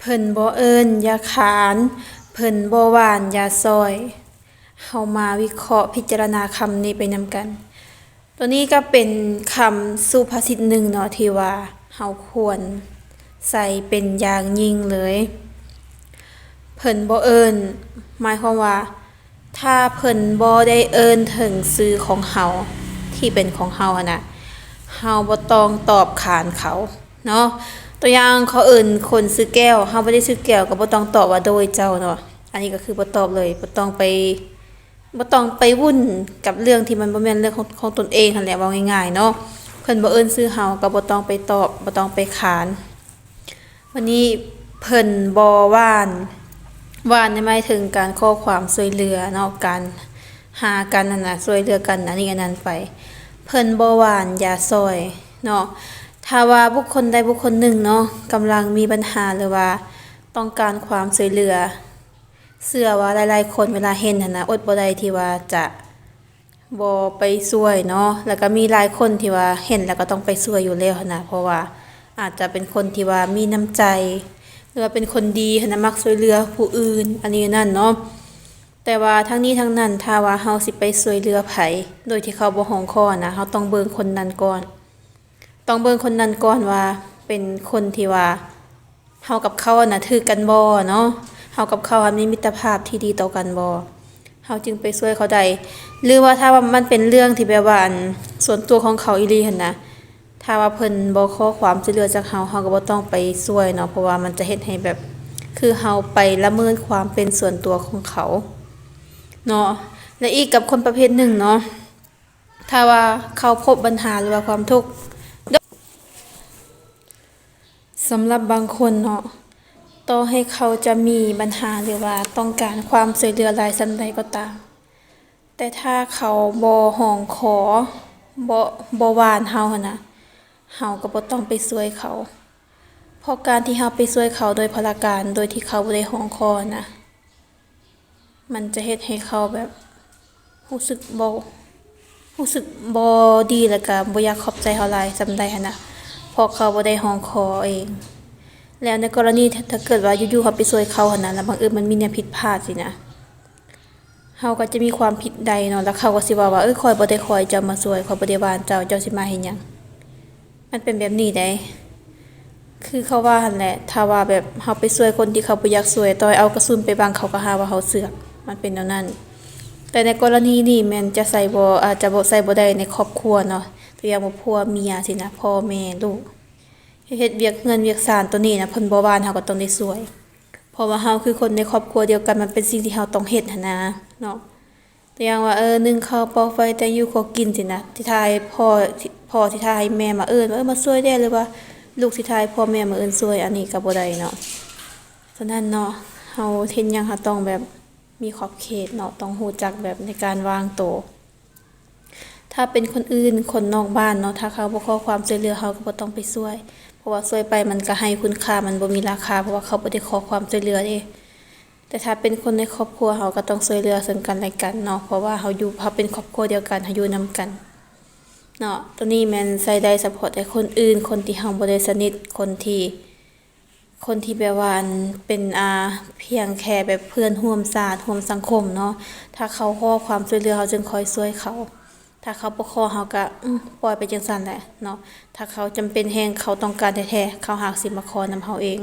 ເພິ່ນບໍ່ເອີ້ນຢ່າຂານ, ເພິ່ນບໍ່ຫວ່ານຢ່າຊ່ອຍ. ເຮົາມາວິເຄາະພິຈາລະນາຄຳນີ້ໄປນຳກັນ. ໂຕນີ້ກໍເປັນຄຳສຸພາສິດໜຶ່ງເນາະ ທີ່ວ່າເຮົາຄວນໃສ່ເປັນຢ່າງຍິ່ງເລີຍ. ເພິ່ນບໍ່ເອີ້ນ ໝາຍຄວາມວ່າ ຖ້າເພິ່ນບໍ່ໄດ້ເອີ້ນເຖິງຊື່ຂອງເຮົາ ທີ່ເປັນຂອງເຮົາຫັ້ນນະ ເຮົາບໍ່ຕ້ອງຕອບຂານເຂົາເນາະ. ຕົວຢ່າງ ເຂົາເອີ້ນຄົນຊື່ແກ້ວ, ເຮົາບໍ່ໄດ້ຊື່ແກ້ວ ກໍບໍ່ຕ້ອງຕອບວ່າ ໂດຍ ເຈົ້າ ເນາະ. ອັນນີ້ກໍຄືບໍ່ຕອບເລີຍ, ບໍ່ຕ້ອງໄປ ບໍ່ຕ້ອງໄປວຸ່ນກັບເລື່ອງທີ່ມັນບໍ່ແມ່ນເລື່ອງຂອງ ຂອງຕົນເອງຫັ້ນແຫຼະ, ເວົ້າງ່າຍໆເນາະ. ເພິ່ນບໍ່ເອີ້ນຊື່ເຮົາ ກໍບໍ່ຕ້ອງໄປຕອບ, ບໍ່ຕ້ອງໄປຂານ. ບາດນີ້ເພິ່ນບໍ່ຫວ່ານ, ຫວ່ານນີ້ໝາຍເຖິງການຂໍຄວາມຊ່ວຍເຫຼືອເນາະ, ການຫາກັນຫັ້ນນະ, ຊ່ວຍເຫຼືອກັນ ອັນນີ້ອັນນັ້ນໄປ. ເພິ່ນບໍ່ຫວ່ານຢ່າຊ່ອຍເນາະ. ຖ້າວ່າບຸກຄົນໃດບຸກຄົນໜຶ່ງເນາະ ກຳລັງມີບັນຫາ ຫຼືວ່າຕ້ອງການຄວາມຊ່ວຍເຫຼືອ, ເຊື່ອວ່າຫຼາຍໆຄົນເວລາເຫັນຫັ້ນນະ ອົດບໍ່ໄດ້ທີ່ວ່າຈະ ບໍ່ໄປຊ່ວຍເນາະ. ແລ້ວກໍມີຫຼາຍຄົນທີ່ວ່າເຫັນແລ້ວກໍຕ້ອງໄປຊ່ວຍຢູ່ແລ້ວຫັ້ນນະ, ເພາະວ່າອາດຈະເປັນຄົນທີ່ວ່າມີນ້ຳໃຈ ຫຼືວ່າເປັນຄົນດີຫັ້ນນະ, ມັກຊ່ວຍເຫຼືອຜູ້ອື່ນ ອັນນີ້ອັນນັ້ນເນາະ. ແຕ່ວ່າທັງນີ້ທັງນັ້ນ ຖ້າວ່າເຮົາຊິໄປຊ່ວຍເຫຼືອໃຜ ໂດຍທີ່ເຂົາບໍ່ຮ້ອງຂໍນະ, ເຮົາຕ້ອງເບິ່ງຄົນນັ້ນກ່ອນ. ຕ້ອງເບິ່ງຄົນນັ້ນກ່ອນວ່າເປັນຄົນທີ່ວ່າ ເຮົາກັບເຂົາຫັ້ນນະຖືກກັນບໍ່ເນາະ, ເຮົາກັບເຂົາຫັ້ນມີມິດຕະພາບທີ່ດີຕໍ່ກັນບໍ່ ເຮົາຈຶ່ງໄປຊ່ວຍເຂົາໄດ້. ຫຼືວ່າຖ້າວ່າມັນເປັນເລື່ອງທີ່ແບບວ່າ ອັນ ສ່ວນຕົວຂອງເຂົາອີ່ຫຼີຫັ້ນນະ, ຖ້າວ່າເພິ່ນບໍ່ຂໍຄວາມຊ່ວຍເຫຼືອຈາກເຮົາ ເຮົາກໍບໍ່ຕ້ອງໄປຊ່ວຍເນາະ, ເພາະວ່າມັນຈະເຮັດໃຫ້ແບບ ຄືເຮົາໄປລະເມີດຄວາມເປັນສ່ວນຕົວຂອງເຂົາເນາະ. ແລະ ອີກກັບຄົນປະເພດໜຶ່ງເນາະ ຖ້າວ່າເຂົາພົບບັນຫາ ຫຼືວ່າຄວາມທຸກ ສຳລັບບາງຄົນເນາະ, ຕໍ່ໃຫ້ເຂົາຈະມີບັນຫາ ຫຼືວ່າຕ້ອງການຄວາມຊ່ວຍເຫຼືອຫຼາຍສ່ຳໃດກໍຕາມ, ແຕ່ຖ້າເຂົາບໍ່ຮ້ອງຂໍ, ບໍ່, ບໍ່ຫວ່ານເຮົາຫັ້ນນະ, ເຮົາກໍບໍ່ຕ້ອງໄປຊ່ວຍເຂົາ. ເພາະການທີ່ເຮົາໄປຊ່ວຍເຂົາໂດຍພະລະການ ໂດຍທີ່ເຂົາບໍ່ໄດ້ຮ້ອງຂໍນະ, ມັນຈະເຮັດໃຫ້ເຂົາແບບ ຮູ້ສຶກບໍ່ ຮູ້ສຶກບໍ່ດີ ແລ້ວກະບໍ່ຢາກຂອບໃຈເຮົາຫຼາຍສ່ຳໃດຫັ້ນນະ, ເພາະເຂົາບໍ່ໄດ້ຮ້ອງຂໍເອງ. ແລ້ວໃນກໍລະນີຖ້າເກີດວ່າຢູ່ໆເຮົາໄປຊ່ວຍເຂົາຫັ້ນນະ ແລ້ວບັງເອີນມັນມີແນວຜິດພາດຊີ້ນະ, ເຮົາກໍຈະມີຄວາມຜິດໃດເນາະ, ແລ້ວເຂົາກໍຊິເວົ້າວ່າ ເອີ ຂ້ອຍບໍ່ໄດ້ຂໍໃຫ້ເຈົ້າມາຊ່ວຍ, ຂ້ອຍບໍ່ໄດ້ຫວ່ານເຈົ້າ, ເຈົ້າຊິມາເຮັດຫຍັງ? ມັນເປັນແບບນີ້ໃດ໋. ຄືເຂົາວ່າຫັ້ນແຫຼະ, ຖ້າວ່າແບບເຮົາໄປຊ່ວຍຄົນທີ່ເຂົາບໍ່ຢາກຊ່ວຍ, ຕໍ່ໃຫ້ເອົາກະສຸນໄປບັງ ເຂົາກໍຫາວ່າເຮົາເຊືອກ, ມັນເປັນແນວນັ້ນ. ແຕ່ໃນກໍລະນີນີ້ແມ່ນຈະໃສ່ບໍ່ ອາດຈະບໍ່ ໃສ່ບໍ່ໄດ້ໃນຄອບຄົວເນາະ, ຕົວຢ່າງວ່າຜົວເມຍຊີ້ນະ, ພໍ່ແມ່ລູກ ເຮັດວຽກເຮືອນວຽກຊານ ໂຕນີ້ນະ ເພິ່ນບໍ່ຫວ່ານ ເຮົາກໍຕ້ອງໄດ້ຊ່ວຍ, ເພາະວ່າເຮົາຄືຄົນໃນຄອບຄົວດຽວກັນ, ມັນເປັນສິ່ງທີ່ເຮົາຕ້ອງເຮັດຫັ້ນນະເນາະ. ຕົວຢ່າງວ່າ ເອີ ໜຶ້ງເຂົ້າ ເປົ່າໄຟ ແຕ່ງຢູ່ ຄົວກິນ ຊີ້ນະ, ຊິຖ້າໃຫ້ພໍ່ ພໍ່ຊິຖ້າໃຫ້ແມ່ມາເອີ້ນວ່າ ເອີ ມາຊ່ວຍແດ່ ຫຼືວ່າລູກຊິຖ້າໃຫ້ພໍ່ແມ່ມາເອີ້ນຊ່ວຍ, ອັນນີ້ກໍບໍ່ໄດ້ເນາະ. ສະນັ້ນເນາະ ເຮົາເຮັດຫຍັງເຮົາຕ້ອງແບບມີຂອບເຂດເນາະ, ຕ້ອງຮູ້ຈັກແບບໃນການວາງໂຕ. ຖ້າເປັນຄົນອື່ນ ຄົນນອກບ້ານເນາະ, ຖ້າເຂົາບໍ່ຂໍຄວາມຊ່ວຍເຫຼືອ ເຮົາກໍບໍ່ຕ້ອງໄປຊ່ວຍ, ເພາະວ່າຊ່ວຍໄປມັນກໍໄຮ້ຄຸນຄ່າ, ມັນບໍ່ມີລາຄາ, ເພາະວ່າເຂົາບໍ່ໄດ້ຂໍຄວາມຊ່ວຍເຫຼືອເດ້. ແຕ່ຖ້າເປັນຄົນໃນຄອບຄົວ ເຮົາກໍຕ້ອງຊ່ວຍເຫຼືອເຊິ່ງກັນແລະກັນເນາະ, ເພາະວ່າເຮົາຢູ່ ເຮົາເປັນຄອບຄົວດຽວກັນ, ເຮົາຢູ່ນຳກັນເນາະ. ໂຕນີ້ແມ່ນໃຊ້ໄດ້ສະເພາະແຕ່ຄົນອື່ນ, ຄົນທີ່ເຮົາບໍ່ໄດ້ສະໜິດ, ຄົນທີ່ ຄົນທີ່ແບບວ່າ ອັນ ເປັນ ອ່າ ພຽງແຄ່ແບບເພື່ອນຮ່ວມຊາດຮ່ວມສັງຄົມເນາະ, ຖ້າເຂົາຂໍຄວາມຊ່ວຍເຫຼືອ ເຮົາຈຶ່ງຄ່ອຍຊ່ວຍເຂົາ, ຖ້າເຂົາບໍ່ຂໍ ເຮົາກໍ ອືມ ປ່ອຍໄປຈັ່ງຊັ້ນແຫຼະເນາະ. ຖ້າເຂົາຈຳເປັນແຮງ ເຂົາຕ້ອງການແທ້ໆ ເຂົາຫາກຊິມາຂໍນຳເຮົາເອງ.